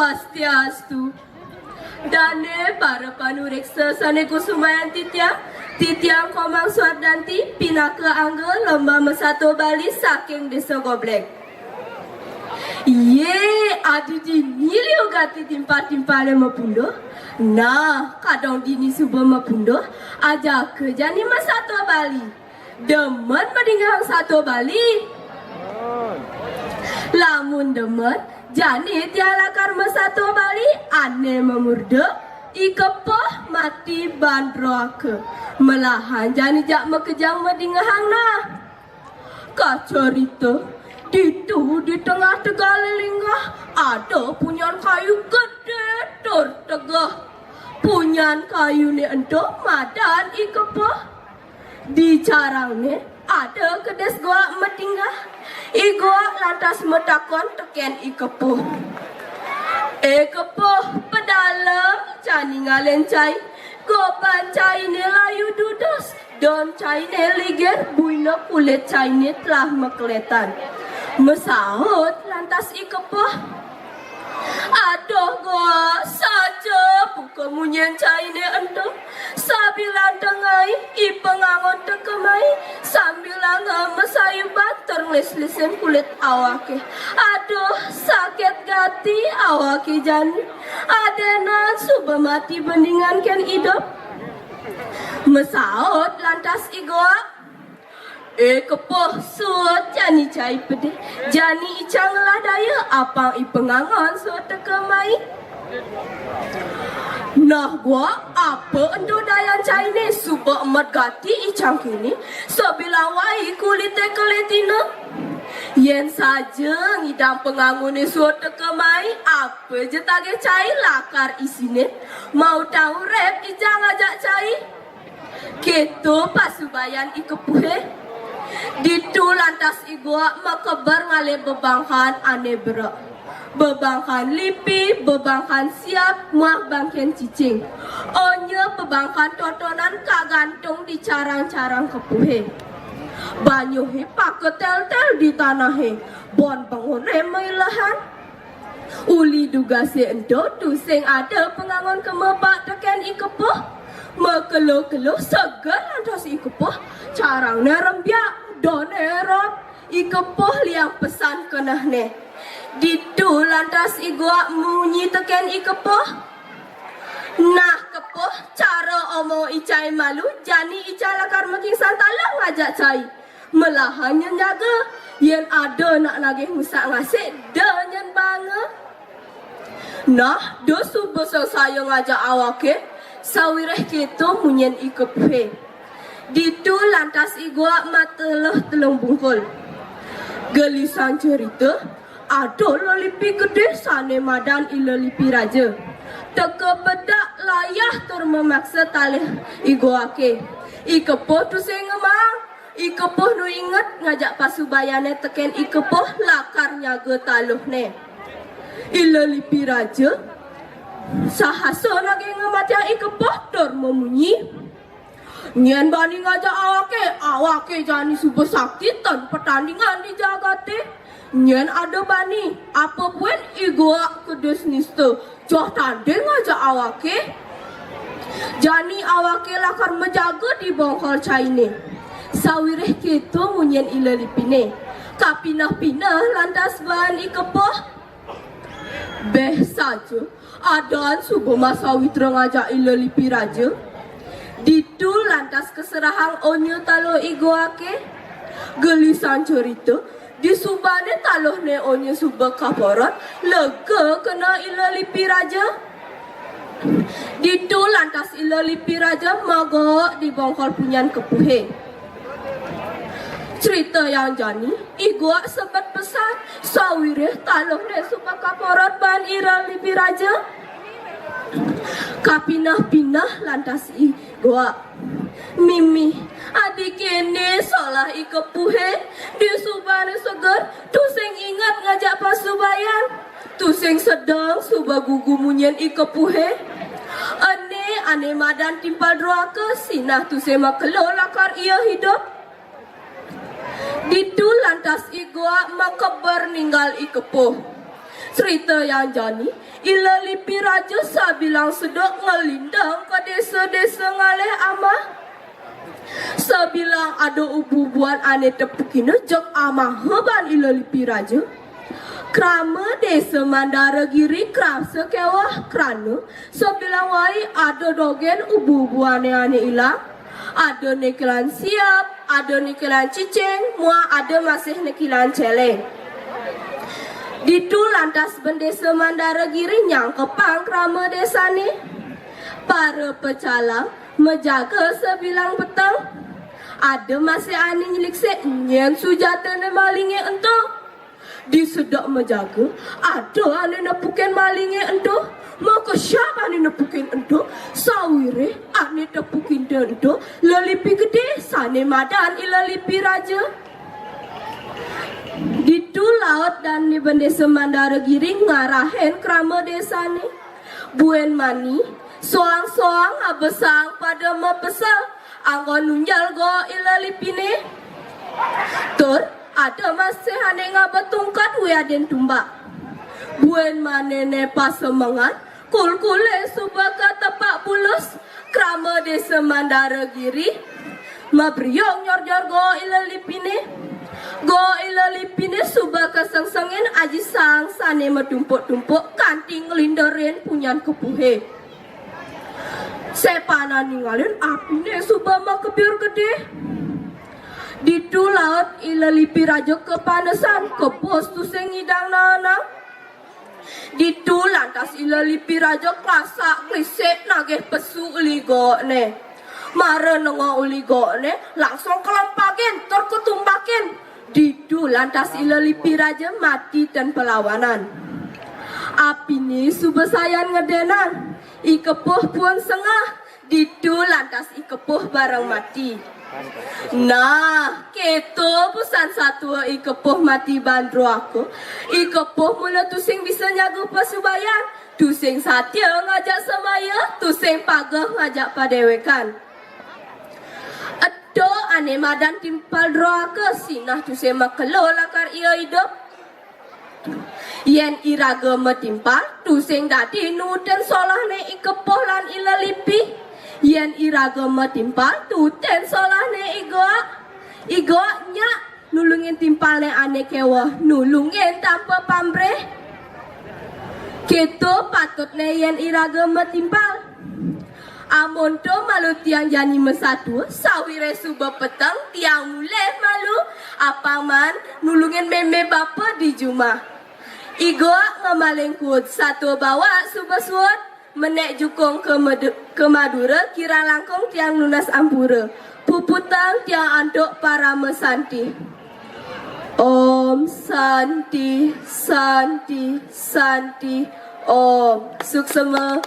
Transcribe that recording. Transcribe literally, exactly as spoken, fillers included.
Swastiastu. Dané para panuréksa sané kusumayang titiang, titiang Komang Suardanti pinaka angga lomba masatua Bali saking Désa Goblék. Yé, adi dini liu gati timpal-timpalé mapunduh. Nah, kadung dini suba mapunduh, ajaka jani masatua Bali. Demen madingehang satua Bali? Lamun demen, jani tiang lakar masatua Bali ané mamurda I Kepuh Mati Bandroaka. Melahan jani jak makejang madingehang nah. Kacarita, ditu di tengah tegalé linggah ada punyan kayu gedé tur tegeh. Punyan kayuné ento madan I Kepuh. Di carangné ada kedis goak matinggah. I goak lantas matakon tekén I Kepuh. Eh Kepuh, padalem jani ngalén cai. Goban cainé layu dudos, don cainé ligir, buina kulit cainé telah makletan. Masaut lantas I Kepuh. Aduh goak, saja buka munyin cainé ento. Sabilang tengai, I Pangangon teka mai, sambilanga masayuban tur nglis-lisin kulit awaké. Aduh, sakit gati awaké jani. Adénan suba mati bandingan kén idup. Masaut lantas I Goak. Eh Kepuh, suud jani cai pedih. Jani icang ngelah daya, apang I Pangangon suud teka mai. Nah Goak, apa ento dayan cainé, suba emet gati icang kéné, sabilang wai kulité keletina. Yén saja ngidang Pangangoné suud teka mai, apa ja tagih cai lakar isinin, mautang urip icang ngajak cai. Kéto pasubayan I Kepuhé. Ditu lantas I Goak makeber ngalih bebangkan ané berek. Bebangkan lipi, bebangkan siap, muah bangkén cicing. Onya bebangkan totonan kagantung di carang-carang kepuhé. Banyuhé paketeltel di tanahé, bon bengoné mailehan. Uli dugasé ento tusing ada Pangangon kema bak tekén I Kepuh. Makelo-kelo seger lantas I Kepuh, carangné rembiak, doné rot. I Kepuh liang pesan kenehné. Ditu lantas I Goak munyi tekén I Kepuh. Nah Kepuh, cara omong icai malu, jani icai lakar makingsan taluh ngajak cai. Melahan nyén jaga, yén ada nak nagih ngusak ngasik, da nyén banga. Nah, da suba sangsaya ngajak awaké, sawiréh kéto munyin I Kepuhé. Ditu lantas I Goak mateluh telung bungkul. Gelisan cerita, ada lelipi gedé sané madan I Lelipi Raja. Teka bedak layah tur mamaksa talih I Goaké. I Kepuh tusing ngemaang. I Kepuh nu inget ngajak pasubayané tekén I Kepuh lakar nyaga taluhné. I Lelipi Raja sahasa nagih ngamatiang I Kepuh tur mamunyi, "Nyén bani ngajak awaké, awaké jani suba sakti tan patandingan di jagaté. Nyén ada bani, apa buin I Goak kedis nista, joh tanding ngajak awaké. Jani awaké lakar majaga di bongkol cainé." Sawiréh kéto munyin I Lelipiné. Kapineh-pineh lantas baan I Kepuh. Béh saja, adan suba masawitra ngajak I Lelipi Raja. Ditu lantas kaserahang onya taluh I Goaké. Gelisan cerita, disubané taluhné onya suba kaporot, lega kena I Lelipi Raja. Ditu lantas I Lelipi Raja magook di bongkol punyan kepuhé. Crita yang jani, I Goak sebet pesan, sawiréh taluhné suba kaporot baan I Lelipi Raja. Kapineh-pineh lantas I Goak. Mimih, adi kéné solah I Kepuhé, disubané seger, tusing inget ngajak pasubayan. Tusing sedeng suba gugu munyin I Kepuhé. Ené ané madan timpal droaka, sinah tusing makelo lakar ia idup. Ditu lantas I Goak makeber ninggal I Kepuh. Crita yang jani, Ila Lipi Raja sabilang sedek ngelintang ka desa-desa ngalih amah. Sabilang ada ubu-ubuan ane tepukina jeg amaha ban Ila Lipi Raja. Krama Desa Mandara Giri krasa keweh krana sabilang wai ada dogen ubu-ubuane ane ilang. Ada ne kilan siap, ada ne kilan cicing, muah ada masih ne kilan celeng. Ditu lantas bendesa Mandara Giri nyangkepang krama desane. Para pecalang majaga sabilang peteng. Ada masih ane nyeliksik nyen sujatane malinge ento. Di sedek majaga, ada ane nepukin malinge ento. Maka siap ane nepukin ento? Sawiréh ane tepukin ento lelipi gede sane madan Ila Lipi Raja. Ditu laut dane bendesa Mandara Giri ngarahin krama desane. Buin mani, soang-soang abesang pada mapesel anggon nunjel goa Ila Lipine. Tur ada masih ane ngaba tungkat wiadin tumbak. Buin manine pasemengan, kulkule suba ka tepak bulus, krama Desa Mandara Giri mabriung nyorjor goa Ila Lipine. Goa Ila Lipine suba kasengsengin aji saang sane matumpuk-tumpuk kanti nglinderin punyan kepuhe. Sepanan ningalin apine suba makebyur gede. Ditu laut Ila Lipi Raja kapanesan, kebus tusing ngidang naanang. Ditu lantas Ila Lipi Raja klasak klisik nagih pesu uli goane. Mara nengok uli goane, langsung kelempagin tur katumbakin. Ditu lantas Ila Lipi Raja mati tan pelawanan. Apine suba sayan ngedenang, I Kepuh pun sengeh. Ditu lantas I Kepuh bareng mati. Nah, keto pesan satua I Kepuh mati ban droaka. I Kepuh mula tusing bisa nyaga pasubayan, tusing satia ngajak semaya, tusing pageh ngajak padewekan. Ento ane madan timpal droaka, sinah tusing makelo lakar ia idup. Yen iraga matimpal, tusing dadi nuutin solahne I Kepuh lan Ila Lipi. Yen iraga matimpal, tuutin solahne I Goak. I Goak nyak nulungin timpalne ane keweh, nulungin tanpa pamrih. Keto patutne yen iraga matimpal. Amonto malu tiang jani masatua, sawiréh suba peteng tiang mulih malu, apang maan nulungin mémé bapa di jumah. I Goak ngamaling kuud, satua bawak suba suud, menék jukung ka Madu-, ka Madura, kirang langkung tiang nunas ampura. Puputang tiang antuk parama santi. Om Santi, Santi, Santi, Om. Suksema.